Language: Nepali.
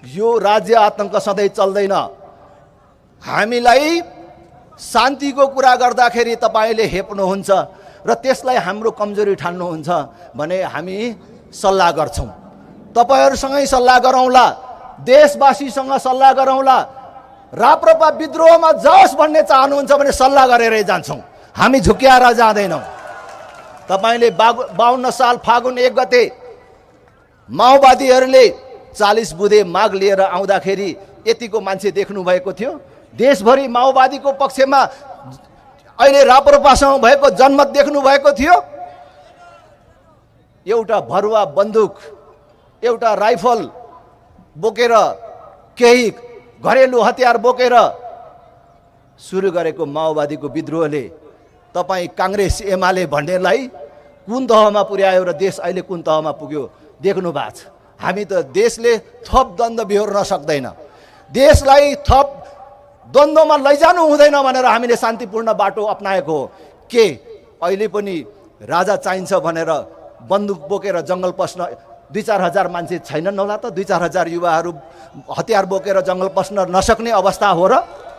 यो राज्य आतंक सधैँ चल्दैन। हामीलाई शान्तिको कुरा गर्दाखेरि तपाईले हेप्नुहुन्छ र त्यसलाई हाम्रो कमजोरी ठान्नुहुन्छ भने हामी सल्लाह गर्छौं। तपाईहरुसँगै सल्लाह गरौँला, देशवासीसँग सल्लाह गरौँला। राप्रपा विद्रोहमा जाओस् भन्ने चाहनुहुन्छ भने सल्लाह गरेरै जान्छौं, हामी झुक्याएर जाँदैनौं। तपाईले 52 साल फागुन 1 गते माओवादीहरूले 40 बुधे माग लिएर आउँदाखेरि यतिको मान्छे देख्नु भएको थियो? देशभरि माओवादीको पक्षमा अहिले राप्रपासँग भएको जनमत देख्नु भएको थियो? एउटा भरुवा बन्दुक, एउटा राइफल बोकेर, केही घरेलु हतियार बोकेर सुरु गरेको माओवादीको विद्रोहले तपाई कांग्रेस एमाले भन्नेलाई कुन तहमा पुर्यायो र देश अहिले कुन तहमा पुग्यो देख्नु भएको छ। हामी त देशले थप द्वन्द्व बिहोर्न सक्दैन, देशलाई थप द्वन्द्वमा लैजानु हुँदैन भनेर हामीले शान्तिपूर्ण बाटो अपनाएको हो। के अहिले पनि राजा चाहिन्छ भनेर बन्दुक बोकेर जंगल पस्न 2-4 हजार मान्छे छैनन् होला त? 2-4 हजार युवाहरू हतियार बोकेर जंगल पस्न नसक्ने अवस्था हो र?